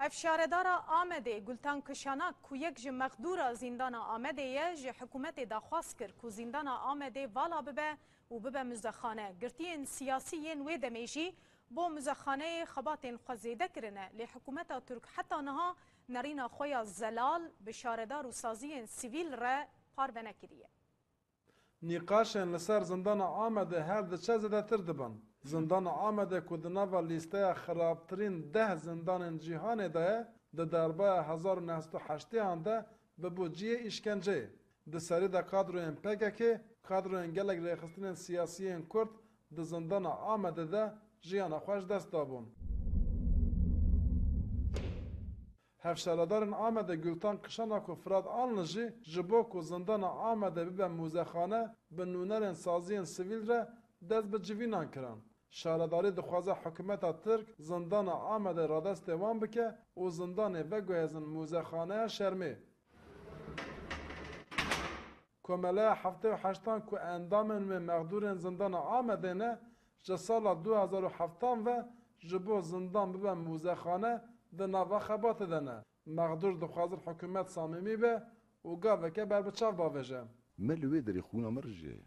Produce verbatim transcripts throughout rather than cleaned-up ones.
Hevşaredara Amedê Gultan Kişanak ku yek ji mexdûra zîndana Amedê ye, ji hikûmetê daxwaz kir ku zîndana Amedê vala bibe û bibe muzexane. Girtiyên siyasî yên wê demê jî bo muzexaneyê xebatên xwe zêde kirine, lê hikûmeta Tirk heta niha nerîna xwe ya zelal bi şaredar û saziyên sivîl re parve nekiriye. Nîqaşên li ser zindana Amedê her diçe zêdetir dibin. Zindana Amedê ku di nava lîsteya xirabtirîn deh zindanên cîhanê de ye, di derbaya hezar û neh sed û heştêyan de bibû cihê îşkenceyê. Di serî de kadroyên P K K, kadroyên gelek rêxistinên siyasî yên Kurd di zindana Amedê de jiyana xwe ji dest dabûn. Hevşaredarên Amedê Gultan Kişanak û Firat Anli jî ji bo ku zindana Amedê bibe muzexane, bi nûnerên saziyên sivîl re dest bi civînan kirin. Şaredarî dixwaze hikûmeta Tirk zindana Amedê radestê wan bike û zindanê veguhêzin muzexaneya şermê. Komeleya heftê û heştan ku endamên wê mexdûrên zindana Amedê ne, ji sala du hezar û heftan ve ji bo zindan bibe muzexane di nava xebatê de ne. Mexdûr dixwazin hikûmet samîmî be û gaveke berbiçav bavêje. Me li wê derê xûna me rijiyaye.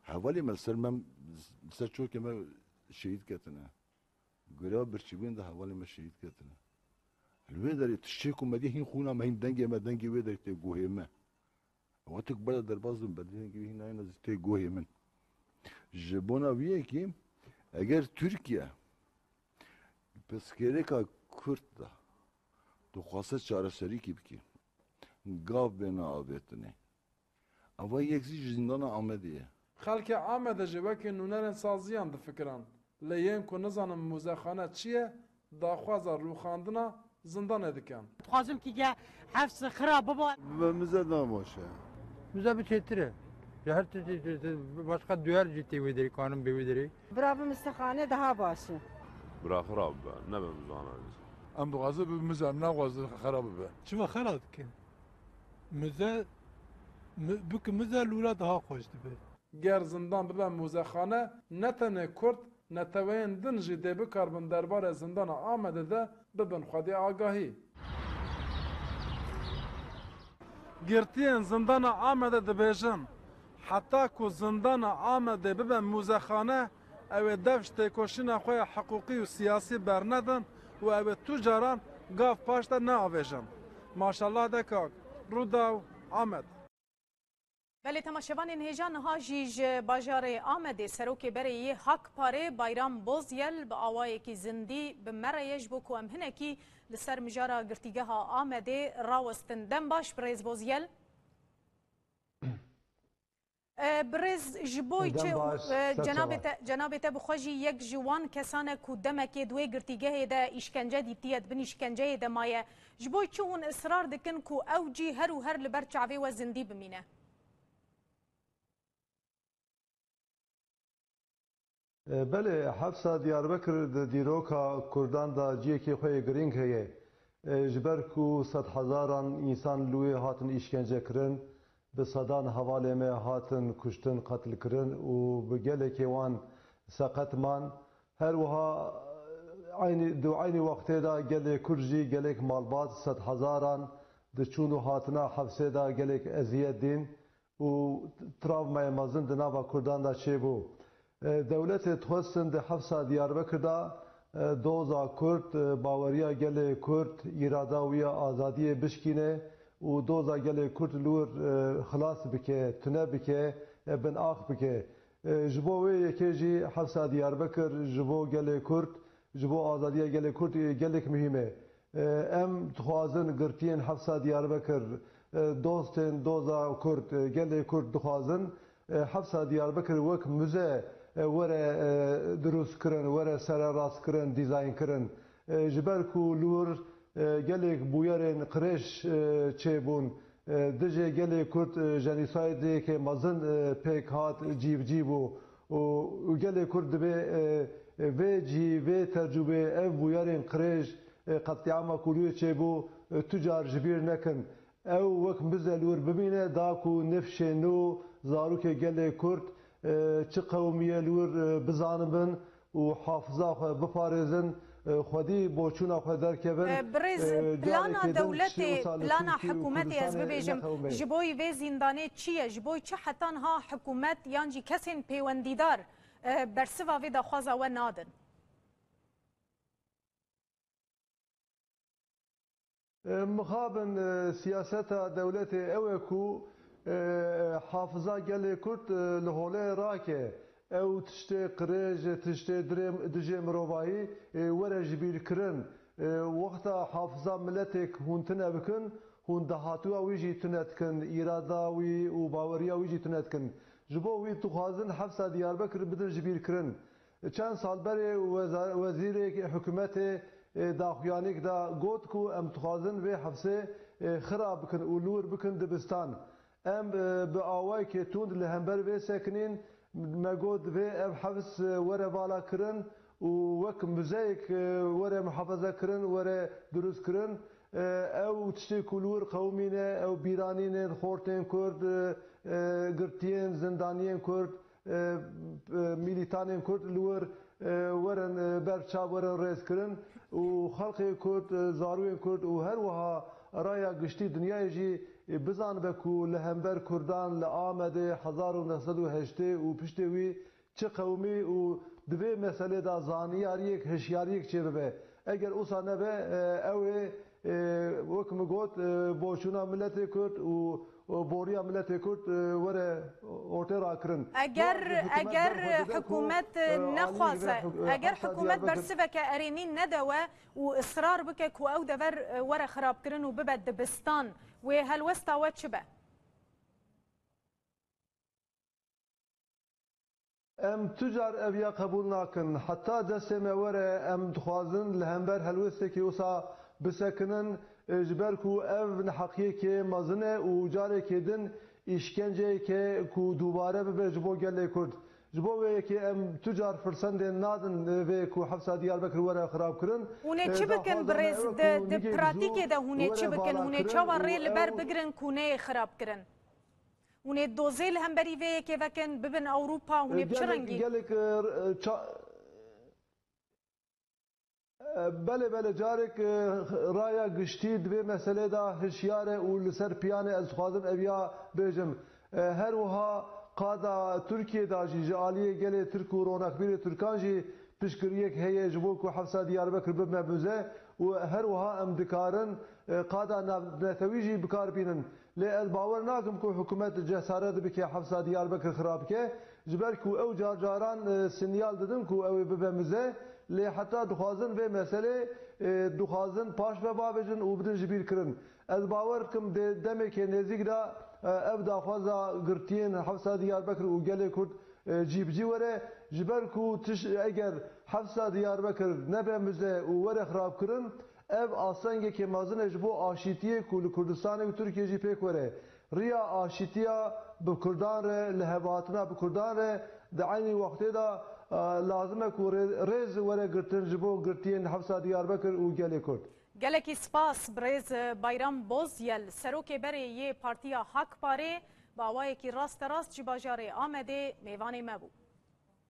Hevalê me li ser me, li ser çokê me şehîd ketine. Goreya birçîbûn de hevalê me şehîd ketine. Li wê derê tiştê ku me dî hîn xûna me, hîn dengê me, dengê wê derê tê guhê me. Wextê ku bela derbas dibin, berdê dengê wî hîn nayêne tê guhê min. Ji bona vî yekê, eger Tirkiye pirsgirêka Kurd de dixwaze çareserîkî bike, gav bêne avêtinê. Eva yek zî ji zîndana Amedê ye. Xelkê Amedê jî wekî nûnerên saziyan difikirin. Lê yên ku nizanin muzexane çi ye, daxwaza rûxandina zindanê dikin. Dixwazim ki ge hefs xira biba. Bi mize dan baş e. Mize bi çêtir e. Ji her tiştî, tiştî, başqa duyar jî tê wê derê, kanin bê wê derê. Bira bi mistexane daha baş e. Bira xira bibe, nebe mizana. Em dixwazin bi mize, em naxwazin xera bibe. Çima xera dikin? Mize, mi-, biki mize lûra daha xweş dibe. Ger zindan bibe muzexane, ne tenê Kurd, neteweyên din jî dê bikarbin derbarê zindana Amedê de bibin xwedî agahî. Girtiyên zindana Amedê dibêjin, heta ku zindana Amedê bibe muzexane, ew ê dev ji têkoşîna xwe ya hiqûqî û siyasî bernedin û ew ê tu caran gav paş de neavêjin. Maşallah de kak. Rûdaw, Amed. Belê temaşevanên hêja, niha jî ji bajarê Amedê serokê berê yê Hakparê Bayram Bozyel bi awayekî zindî bi me re ye, ji bo ku em hinekî li ser mijara girtîgeha Amedê rawestin. Dem baş birêz Bozyel. E, birêz, ji bo çi, e, cenabê te, cenabê te bi xwe jî yek ji wan kesan e ku demekê di wê girtîgehê de îşkence dîtiye, di bin îşkenceyê de maye. Ji bo çi hûn israr dikin ku ew cî her û her li ber çavê we zindî bimîne? Belê, hepsa Diyarbekir di dîroka Kurdan de cihekî xwe yê girîng heye. Ji ber ku sedhezaran însan li wê hatin îşkence kirin, bi sedan hevalê me hatin kuştin, qetilkirin û bi gelekê wan seqet man. Her wiha eynî, di eynî wextê de gelê Kurd jî gelek malbat, sedhezaran di çûn û hatina hepsê de gelek eziyet dîn û travmayê mezin di nava Kurdan de çêbû. E, dewletê dixwestin di hepsa Diyarbekir de, e, doza Kurd, e, baweriya gelê Kurd, îrada wî ya azadiyê bişkîne û doza gelê Kurd li wir, e, xilas bike, tune bike, e, bin ax bike. E, ji bo wê yekê jî hepsa Diyarbekir ji bo gelê Kurd, ji bo azadiya gelê Kurd, e, gelek muhîm e. E, em dixwazin girtiyên hepsa Diyarbekir, e, dostên doza Kurd, e, gelê Kurd dixwazin, e, hepsa Diyarbekir wek muze, e, were, e, dirust kirin, were sererastkirin, dîzaynkirin. E, ji ber ku li wir, e, gelek bûyerên qirêj, e, çêbûn, e, dijê gelê Kurd, e, jenosaydeke mezin, e, pêk hat, cî bi cî bû. Û, û gelê Kurd divê, e, e, vê cî, vê tecrûbê, ev bûyerên qirêj, e, qetlîama ku li wir çêbû, e, tu car ji bîr nekin. Ew wek mize li wir bimîne, da ku nifşên nû, zarokê gelê Kurd, e, çi qewimiye li wir, e, bizanibin û hafiza xwe biparêzin, e, xwedî boçûna xwe derkevin. E, birêz, e, plana dewletê, plana hikûmetê, ez bibêjim, ji bo vê zîndanê çi ye? Ji bo çi heta niha hikûmet yan jî kesên pêwendîdar, e, bersiva vê daxwaza we nadin? E, mixabin, e, siyaseta dewletê ew e ku, e, hafiza gelê Kurd, e, li holê rake. Ew tiştê qirêj, tiştê dirê, dijê mirovahî, e, were ji bîr kirin. E, wexta hafiza miletêk hûn tune bikin, hûn dahatûya wî jî tune dikin, îrada wî û baweriya wî jî tune dikin. Ji bo wî dixwazin hefsa Diyarbekir bidin ji bîr kirin. Çend sal berê weza-, wezîrê hikûmetê, e, daxuyaniyek da got ku em dixwazin vê hefsê, e, xira bikin û li wir bikin dibistan. Em, e, bi awayekê tund li hember vê sekinîn. Me got divê ev hefs, e, were vala kirin û wek muzeyek, e, were muhafaza kirin, were dirust kirin. E, ew tiştê ku li wir qewimîne, ew bîranînên xortên Kurd, e, e, girtiyên, zindaniyên Kurd, e, e, mîlîtanên Kurd li wir, e, werin, e, ber çav werin rêzkirin û xelkê Kurd, e, zarûyên Kurd û her wiha raya giştî dinyayê jî, e, bizanibe ku li hember Kurdan li Amedê hezar û neh sed û heştê û piştê wî çi qewimî û di vê meselê de zaniyariyek, hişyariyek çêbibe. Eger wisa nebe, e, ew ê, e, wek min got, e, boçûna miletê Kurd û, û boriya miletê Kurd, e, were ortê rakirin. Eger, eger hikûmet, e, nexwaze, eger hikûmet bersiveke erênî nede we û israr bike ku ew dever, e, were xirabkirin û bibe dibistan, wê helwesta we çi be? Em tu car ev ya qebûl nakin. Heta destê me were, em dixwazin li hember helwestekî wisa bisekinin, e, ji ber ku ev neheqiyekê mezin e û carekê din îşkenceyeke ku dubare bibe ji bo gelê Kurd. Ji bo vê yekê em tu car firsendên nadin, e, vê ku hefsa Diyarbekir were xirabkirin. Hûn ê, e, çi bikin, birêz, di, di pratîkê de hûn ê çi bikin? Hûn ê çawa rê li ber bigirin ku neyê xirabkirin? Hûn ê dozê li hemberî vê yekê vekin, bibin Ewropa, hûn ê bi çi rengî? Gelek, e, ça-, e, belê, belê, carek, e, raya giştî di vê meselê de hişyar e û li ser piyan e, ez dixwazim ev ya bêjim. E, her wiha qada Tirkiyê de jî ji aliyê gelê Tirk û ronakbîrê Tirkan jî piştgiriyek heye ji bo ku hefsa Diyarbekir bibe muze û her wiha em dikarin, e, qada navnetewî jî bi kar bînin. Lê ez bawer nakim ku hikûmet cesaret bike hefsa Diyarbekir xira bike, ji ber ku ew car caran, e, sinyal didin ku ew ê bibe mize, lê heta dixwazin vê meselê, e, dixwazin paş ve bavêjin û bidin ji bîr kirin. Ez bawer dikim dê demekê nêzîk de, e, ev daxwaza girtiyên hefsa Diyarbekir û gelê Kurd, e, cî bi cî were, ji ber ku tiş-, eger hefsa Diyarbekir nebe mize û were xirabkirin, ev astengekê mezin e ji bo aşîtiyê ku li Kurdistanê û Tirkiyê jî pêk were. Riya aşîtiya bi Kurdan re, li hevatina bi Kurdan re, di eynî wextê de, e, lazim e ku rê-, rêz were girtin ji bo girtiyên hefsa Diyarbekir û gelê Kurd. Gelekî spas, birêz Bayram Bozyel, serokê berê yê Partiya Hak Parê, bi awayekî rasterast ji bajarê Amedê mêvanê me bû.